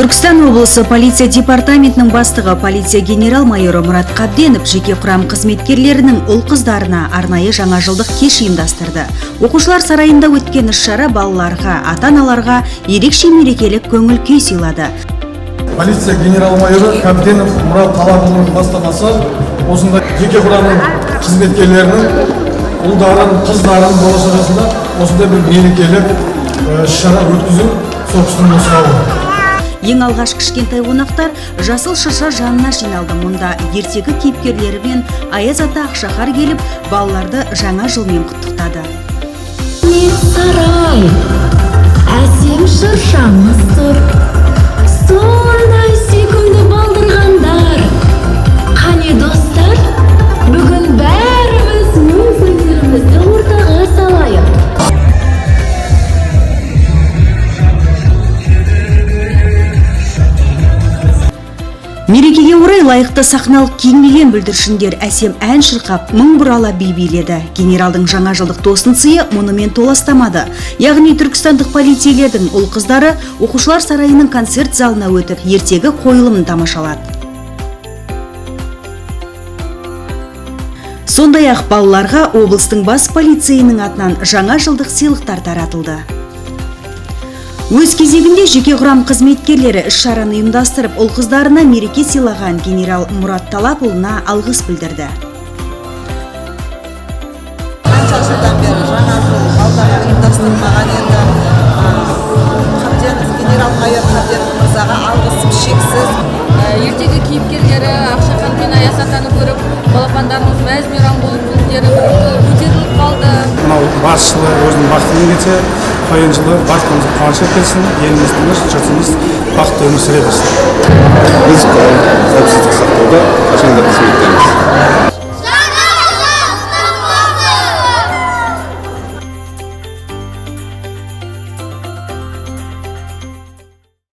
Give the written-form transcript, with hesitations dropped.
Түркістан облысы полиция департаментінің бастығы полиция генерал-майоры Мұрат Қабденов жеке құрам қызметкерлерінің ұл-қыздарына арнайы жаңа жылдық кеш ұйымдастырды. Оқушылар сарайында өткен іс-шара балаларға, ата-аналарға ерекше мерекелік көңіл күй сыйлады. Полиция генерал-майоры Қабденов Мұрат Талапұлының бастамасы осындай жеке құрамның қызметкерлерінің ұлдарын, қыздарын бала-шағасында осындай бір мерекелік іс-шара өткізу сол кісінің нұсқауы. Ең алғаш кішкентай қонақтар жасыл шырша жанына жиналды. Мұнда ертегі кейіпкерлері мен Аяз ата, Ақшақар келіп, балаларды жаңа жылмен құттықтады. Сарай, әсем шыршамыз тұр, сондай сүйкімді балдырғандар. Қане, достар, бүгін бәріміз өз өнерімізді ортаға салайық. Мерекеге орай лайықты сахналық киім киген бүлдіршіндер әсем ән шырқап, мың бұрала би биледі. Генералдың жаңа жылдық тосын сыйы мұнымен толастамады. Яғни түркістандық полицейлердің ұл-қыздары оқушылар сарайының концерт залына өтіп, ертегі қойылымын тамашалады. Сондай-ақ балаларға облыстың бас полицейінің атынан жаңа жылдық сыйлықтар таратылды. Өз кезегінде жеке құрам қызметкерлері іс-шараны ұйымдастырып, ұл-қыздарына мереке сыйлаған генерал Мұрат Талапұлына алғыс білдірді. Қанша жылдан бері жаңа жыл балдарға ұйымдастырылмаған еді. Қабденов, генерал-майор Қабденов мырзаға алғысым шексіз. Ертегі кейіпкерлері Ақшақар мен Аяз атаны көріп, балапандарымыз мәз мейрам болып, көңілдері көтеріліп қалды. Мынау бас жылы өзінің бақытымен кетсе, қоян жылы барлығымызға қуаныш әкелсін, еліміз тыныш, жұртымыз бақытты өмір сүре берсін.